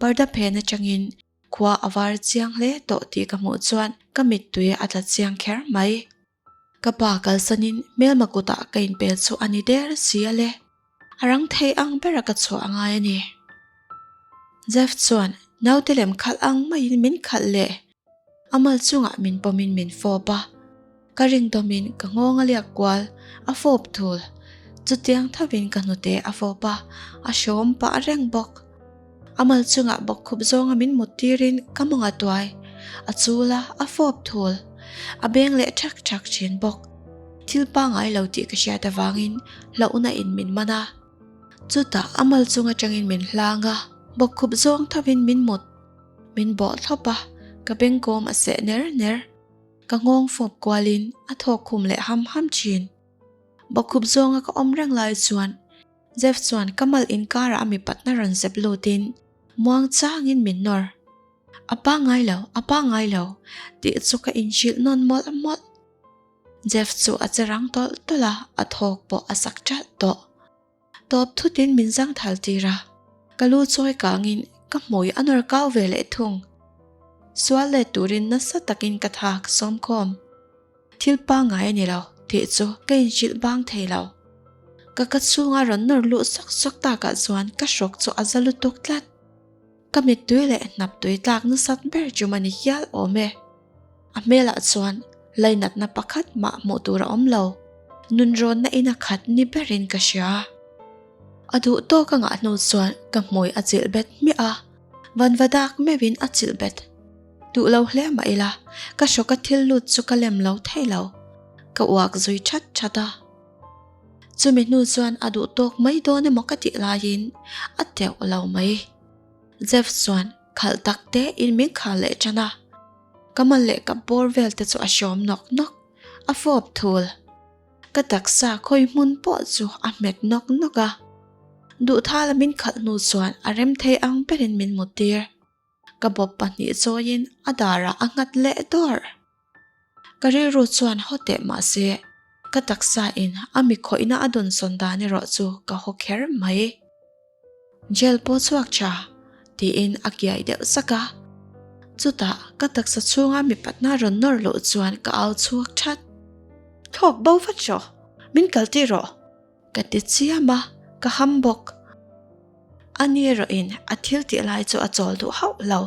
Parda phen atangin Khua a var chiang hle tawh tih ka hmuh chuan ka mittui a tla chiang kher mai. Ka pa kalsanin hmelma kutah ka inpel chu a ni der si a le. A rang thei ang bera ka chhuah a ngai a ni. Jeff chuan naute lem khalh ang maiin min khalh leh a mal chungah min pawmin min fawp a. Ka ring dawmin ka nghawng a liak kual, a fawp thul. Chutiang thovin ka hnute a fawp a, a hrawm pah reng bawk. A mal chungah bawkkhup zawnga min mut tirin ka mawng a tuai, a chul a, a fawp thul. A beng leh thak thak thin bawk. Thil pangngai lo tih ka hriat avangin hlauhna in min man a. Chutah a mal chung atangin min hlang a, bawkkhup zawng thovin min mut. Min bawh thlawp a, ka bengkawm a seh ner ner. Ka nghawng fawp kualin a thawk khum leh ham ham thin. Bawkkhup zawnga ka awm reng lai chuan Jeff chuan ka mal inkarah a mipatna rawn zep lutin muang changin min nawr. A pangngai lo, a pangngai lo tih chu ka inhrilh nawn mawlh mawlh. Jeff chu a che rang tawlh tawlh a, a thawk pawh a sak ṭalh tawh. Tawp thutin min zangthal tir a, ka lu chawi kangin ka hmui a nawr kau ve leh thung. Sual let turin nasa takin ka thak sawmkhawm. Thil pangngai a ni lo tih chu ka inhrilh bang thei lo. Ka ka chhunga rawn nawr luh sawk sawk takah chuan ka hrawk chu a za lutuk tlat. Ka mittui leh hnaptui tlak nasat ber chu mani hial awm e. A hmelah chuan lainatna pakhat mah hmuh tur a awm lo. Nunrawnna in a khat ni berin ka hria. A duh tawk a ngah hnu chuan ka hmui a chilh bet hmiah a, vanva dak meuhin a chilh bet. Duh lo hle mah ila, ka hrawka thil lut chu ka lem lo thei lo. Ka uak zui that that a. Chumi hnu chuan a duh tawk mai dawn emaw ka tih laiin a teuh lo mai. Jeff chuan khalh tak te in min khal leh tan a. Ka mal leh ka bawr vel te chu a hrawm nawk nawk, a fawp thul. Ka taksa khawi hmun pawh chu a hmet nawk nawk a. Duhthala min khalh hnu chuan a rem thei ang berin min muttir. Ka bawp pahnih chawiin a darah a nghat leh dawr. Ka rilru chuan haw teh mahse ka taksa in a mi khawihna a dawn sawn dan erawh chu ka haw kher mai. Jail pawh chhuak tha tiin a kiai deuh sak a. Chutah ka taksa chhunga mipatna rawn nawr loh chuan ka au chhuak that. Thlawk bo vat rawh, min kal tir rawh. Ka ti chiam a, ka ham bawk. Ani erawhin a thil tih lai chu a chawl duh hauh lo.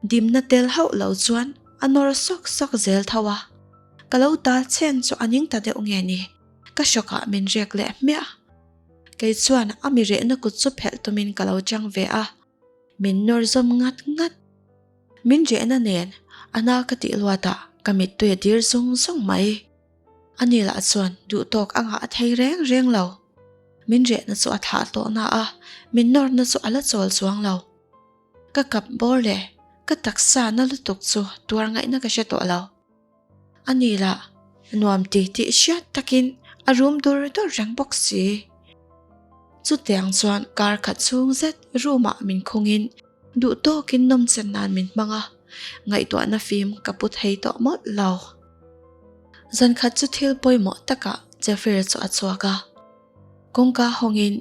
Dimna tel hauh lo chuan a nawr sawk sawk zel tho a. Ka lo tal chen chu a ning ta deuh nge ni, ka hrawkah min rek leh hmiah. Kei chuan a mi rehna kut chu phelh tumin ka lo chang ve a, min nawr zawm ngat ngat. Min rehna nen a na ka tih luatah ka mittui a dir zung zung mai. Ani lah chuan duh tawk a ngah thei reng reng lo. Min rehna chu a thlah tawh na a, min nawrna chu a la chawl chuang lo. Ka kap bawr leh ka taksa na lutuk chu tuar ngaihna ka hre tawh lo. Ani lah nuam ti tih hriat takin a rum dur dur reng bawk si. Chutiang chuan kar khat chhung zet room ah min khungin duh tawkin nawmchen nan min hmang a, ngaihtuahna fim ka pu thei tawh mawlh lo. Zan khat chu thil pawimawh takah Jeffrey chu a chhuak a. Kawngka hawngin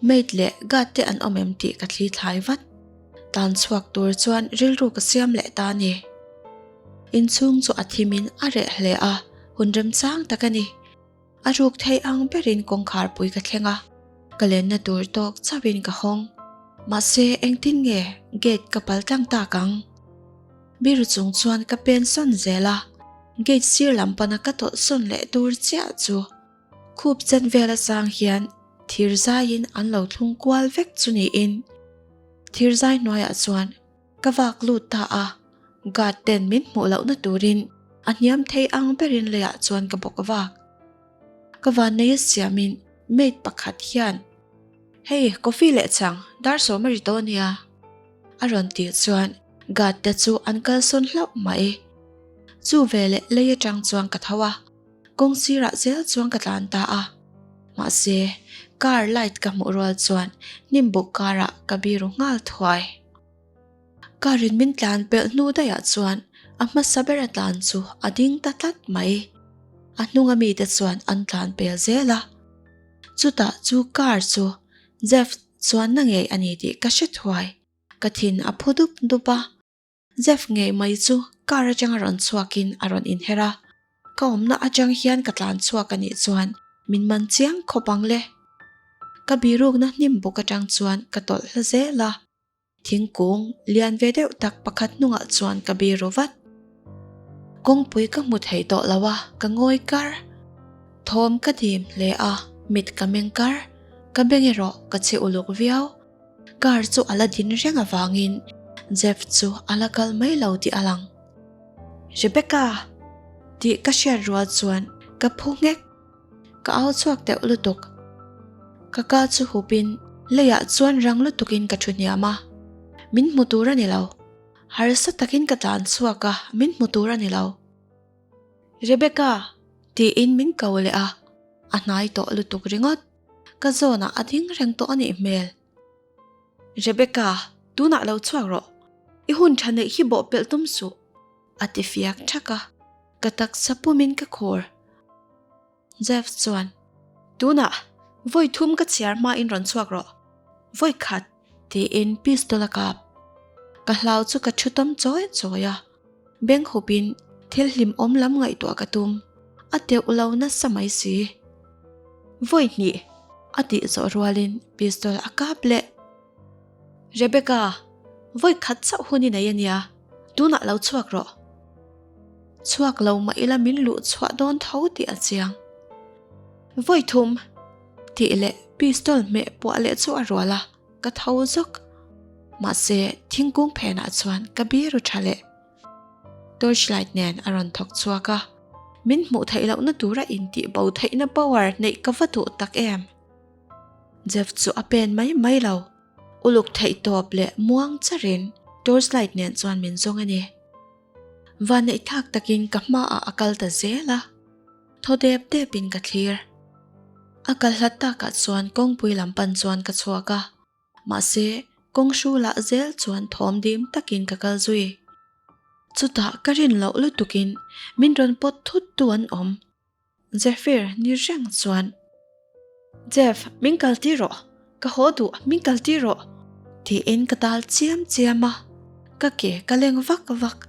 maid leh guard te an awm em tih ka thli thlai vat. Tan chhuak tur chuan rilru ka siam leh ta a ni. Inchhung chu a thimin a reh hle a, hun remchang tak a ni. A ruk thei ang berin kawngkhar pui ka thleng a, ka lenna tur tawk chauhin ka hawng. Mahse engtin nge gate ka pal tlang tak ang? Biru chung chuan ka pen sawn zel a, gate sir lam pana ka tawlh sawn leh tur chiah chu khup chen vel atang hian thir zaiin an lo thlung kual vek chu niin thir zai hnuaiah chuan ka vak lut ta a, guard ten min hmuh lohna turin a hniam thei ang berin leiah chuan ka bawk vak. Ka vannei a siamin maid pakhat hian Hei coffee leh chhang dar sawm a ri tawh ania a rawn tih chuan guard te chu an kalsawn hlauh mai. Chu veleh lei atang chuan ka tho a. Kawng sirah zel chuan ka tlan ta a, mahse car light ka hmuh rual chuan hnim buk karah ka biru nghal thuai. Car in min tlan pelh hnu daihah chuan a hmasa bera tlan chu a ding ta tlat mai. A hnunga mite chuan an tlan pel zel a, chutah chu car chu Jeff chuanna ngei a ni tih ka hre thuai. Ka thin a phu dup dup a. Jeff ngei mai chu car atanga rawn chhuakin a rawn inher a, ka awmna atang hian ka tlan chhuak a nih chuan min man chiang khawp ang le. Ka birukna hnim buk atang chuan ka tawlh hla zel a, thingkung lian ve deuh tak pakhat hnungah chuan ka biru vat. Kawngpui ka hmu thei tawh lo a, ka ngawi kar. Thawm ka dim hle a, mit ka meng kar, ka beng erawh ka che uluk viau. Car chu a la din reng avangin Jeff chu a la kal mai lo tih a lang. Rebecca! tih ka hriat rual chuan ka phu nghek. Ka au chhuak deuh lutuk. Ka ka chu hupin leiah chuan rang lutukin ka thu hniam a. Min hmu tur a ni lo. Harsa takin ka tlan chhuak a, min hmu tur a ni lo. Rebecca! tiin min ko leh a, a hnai tawh lutuk ringawt. Ka zawnah a ding reng tawh a nih hmel. Rebecca, tunah lo chhuak rawh. I hun tha neih hi bawh pelh tum suh, a ti fiak thak a, ka taksa pumin ka khur. Jeff chuan, Tunah, vawi thum ka chhiar hmain rawn chhuak rawh. Vawi khat, tiin pistol a kap. Ka hlau chu ka thu tam chawi chawi a, beng hupin thil hlimawm lam ngaihtuah ka tum. A teuh lo nasa mai si. Vawi hnih, a tih zawh rualin pistol a kap leh. Rebecca, vawi khat chauh hun i nei a nia, tunah lo chhuak rawh. Chhuak lo mah ila min luh chhuah dawn tho tih a chiang. Vawi thum tih leh pistol hmeh puah leh chu a rual a, ka tho zawk. Mahse, thingkung phenah chuan ka biru tha leh. Torchlight nen a rawn thawk chhuak a, min hmuh theih lohna tura intih bo theihna power neih ka va duh tak em. Jeff chu a pen mai mai lo. Uluk theih tawp leh muang charin torchlight nen chuan min zawng a ni. Vanneih thlak takin ka hmaah a kal ta zel a, thaw dep depin ka thlir. A kal hlat takah chuan kawngpui lam pan chuan ka chhuak a, mahse kawng hrulah zel chuan thawm dim takin ka kal zui. Chutah ka rin loh lutukin min rawn pawt thut tu an awm. Zephyr ni reng chuan, Jeff, min kal tir rawh, ka haw duh, min kal tir rawh, tiin ka tal chiam chiam a, ka ke ka leng vak vak.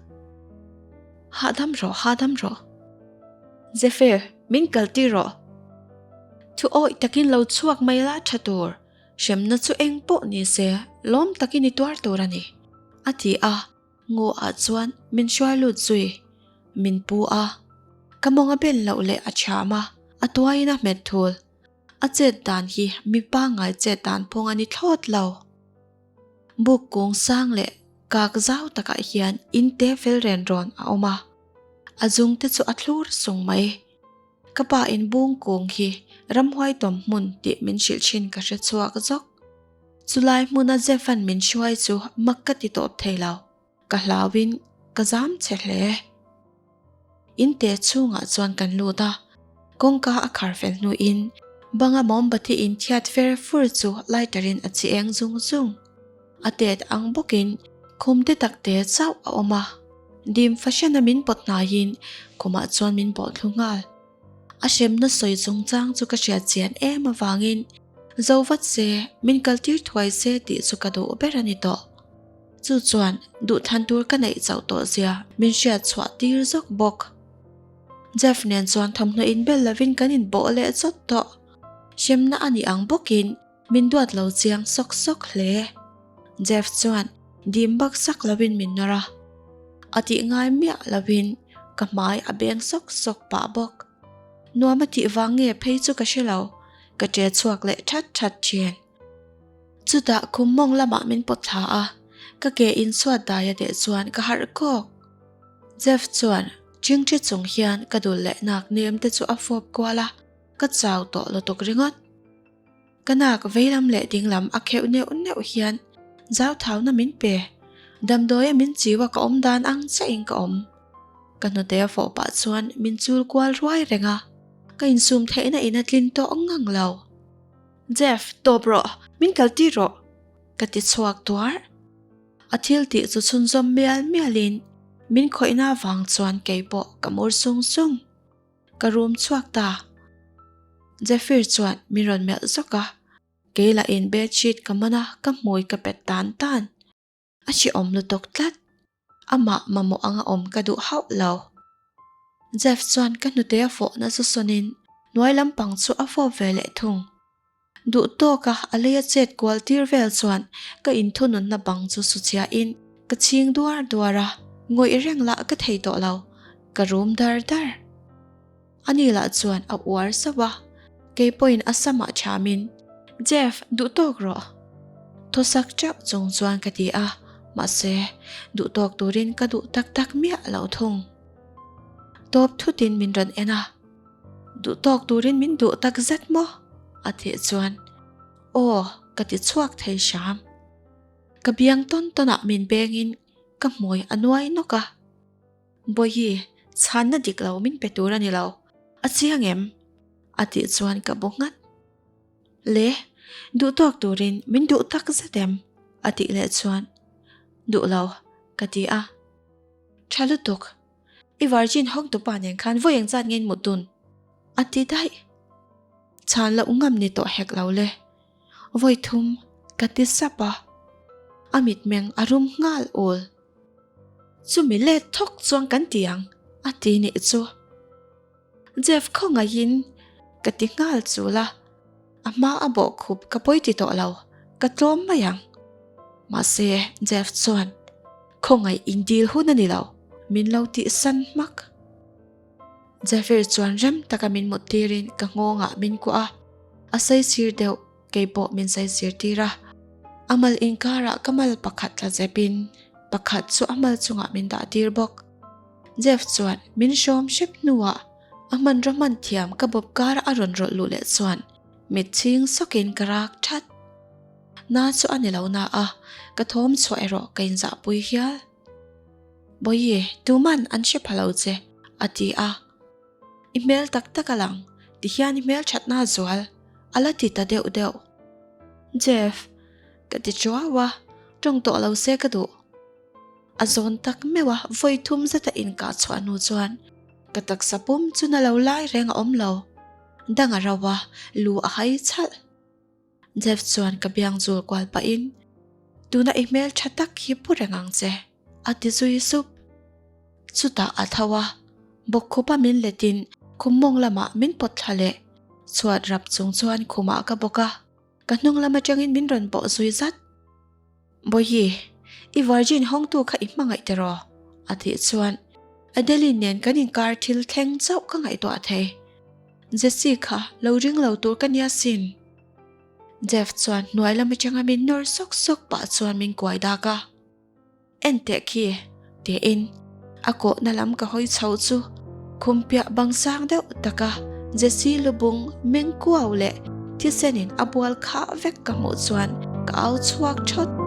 Hahdam rawh, hahdam rawh. Zephyr, min kal tir rawh. Thu awih takin lo chhuak mai la tha tur, hremna chu eng pawh ni se, lawm takin i tuar tur a ni, a ti a. Ngaw ah chuan min hruai lut zui, min pu a. Ka mawng a ben loh leh a thiam a, a tuaiin a hmet thul. A chet dan hi mi pangngai chet dan phawng a ni thlawt lo. Buk kung sang leh kak zau takah hian in te fel ren rawn a awm a, a zung te chu a thlur sung mai. Ka pa in bung kung hi ramhuai tawm hmun tih min hrilh thin ka hre chhuak zawk. Chulai hmuna Zephan min hruai chu mak ka ti tawp thei lo, ka hlauin ka zam che hle. In te chhungah chuan kan lut a, kawngka a khar fel hnuin banga mawmbati in thiat fer fur chu lighter in a chi eng zung zung. A tet ang bawkin khum te tak te chauh a awm a, dim fahran a min pawt hnaiin khumah chuan min bawh thlu nghal. A hremna sawi chungchang chu ka hriat chian em avangin zo vat se, min kaltir thuai se tih chu ka duh ber a ni tawh. Chu chuan duhthlan tur ka neih chauh tawh zia min hriat chhuah tir zawk bawk. Jeff nen chuan thawmhnaw inbel lovin kan inbawh leh chawt tawh. Hremna a nih ang bawkin Min duat lo chiang sawk sawk hle. Jeff chuan dim bak sak lovin min nawr a, a tih ngai miah lovin ka hmai a beng sawk sawk pah bawk. Nuam a tih vang nge phei chu ka hre lo, ka ṭe chhuak leh ṭhat ṭhat ṭhin. Chutah khum mawng lamah min pawt thla a, ka ke inchhuat dai a deh chuan ka harh kawk. Jeff chuan ṭhingṭhi chung hian ka dul leh nak nem te chu a fawp kual a, ka chau tawh lutuk ringawt. Ka nak veilam leh dinglam a kheuh neuh neuh hian zauthauna min pe. Damdawia min chiu a ka awm dan ang chiahin ka awm. Ka hnute a fawh pah chuan min chul kual ruai reng a, ka insum theihna in a tlin tawh ngang lo. Jeff, tawp rawh, min kal tir rawh! Ka ti chhuak tuar. A thil tih chu chhunzawm mial mialin min khawihna avang chuan keipawh ka mur sung sung. Ka rum chhuak ta. Zephyr chuan min rawn melh zawk a, kei lahin bedsheet ka man a, ka hmui ka pet tan tan. A hrehawm lutuk tlat. Amah mamawh anga awm ka duh hauh lo. Jeff chuan ka hnute a fawhna chu sawnin hnuai lampang chu a fawp ve leh thung. Duh tawka a lei a chet kual tir vel chuan ka inthununna bang chu su chhiahin ka chhing duar duar a, ngawih reng lah ka thei tawh lo, ka rum dar dar. Ani lah chuan a uar sauh a, kei pawhin a samah thiamin, Jeff, duh tawk rawh. Thawsak teuh chung chuan ka ti a, mahse, duh tawk turin ka duh tak tak miah lo thung. Tawp thutin min rawn en a. Duh tawk turin min duh tak zet maw? A tih chuan aw ka ti chhuak thei hram. Ka biang tawn tawnah min bengin ka hmui a nuai nawk a. Bawihi, chhanna dik lo min pe tur a ni lo. A chiang em? A tih chuan ka bu nghat. Le, duh tawk turin min duh tak zet em? A tih leh chuan duh lo. Ka ti a. Tha lutuk. I virgin hawng tupa nen khan vawi engzat nge in mut dun? A ti daih. Chhan loh ngam ni tawh hek lo le. Vawi thum ka ti sap a. A mitmeng a rum nghal ul. Chumi let thawk chuan kan ti ang a ti nih chu. Jeff khawngaihin ka ti nghal chul a, a hma a bawhkhup ka pawi ti tawh lo, ka tlawm mai ang. Mahse Jeff chuan khawngaih indil hun a ni lo, min lo tihsan hmak. Zephyr chuan rem taka min mut tirin ka nghawngah min kuah a, a saisir deuh kei pawh min saisir tir a. A mal inkarah ka mal pakhat tla zepin pakhat chu a mal chungah min dah tir bawk. Jeff chuan min hrawm hrep hnuah a hmanraw hman thiam ka bawp kara a rawn rawlh luh leh chuan mit chhing sawkin ka rak that. Na chu a ni lo na a, ka thawm chhuah erawh ka inzahpui hial. Bawihi, tuman an hre pha lo che, a ti a. I hmel tak tak a lang, ti hian i hmel thatna a zual, a la ti ta deuh deuh. Jeff, ka ti chuau a, tawng tawh lo se ka duh. A zawn tak meuh a, vawi thum zeta inkah chhuah hnu chuan ka taksa pum chu na lo lai reng a awm lo. Dang a rauh a, lu a hai chhalh. Jeff chuan ka biang zul kual pahin, Tuna i hmel tha tak hi pu reng ang che, a ti zui sup. Chutah a tho a, bawkkhupa min letin khum mawng lamah min pawt thla leh. Chhuat rap chung chuan khumah ka bawk a, ka hnung lam atangin min rawn bawh zui zat. Bawihi, i virgin hawngtu kha i hmangaih tiraw? a tih chuan Adeline nen kan inkar thil thleng chauh ka ngaihtuah thei. Jessie kha lo ring lo tur ka nia sin. Jeff chuan hnuai lam atanga min nawr sawk sawk pah chuan min kuai dak a. En teh khi, tiin a kawhna lam ka hawi chho chu khum piah bang sang deuh taka Jessie lubung meng kuau leh thisenin a bual khah vek ka hmuh chuan ka au chhuak thawt.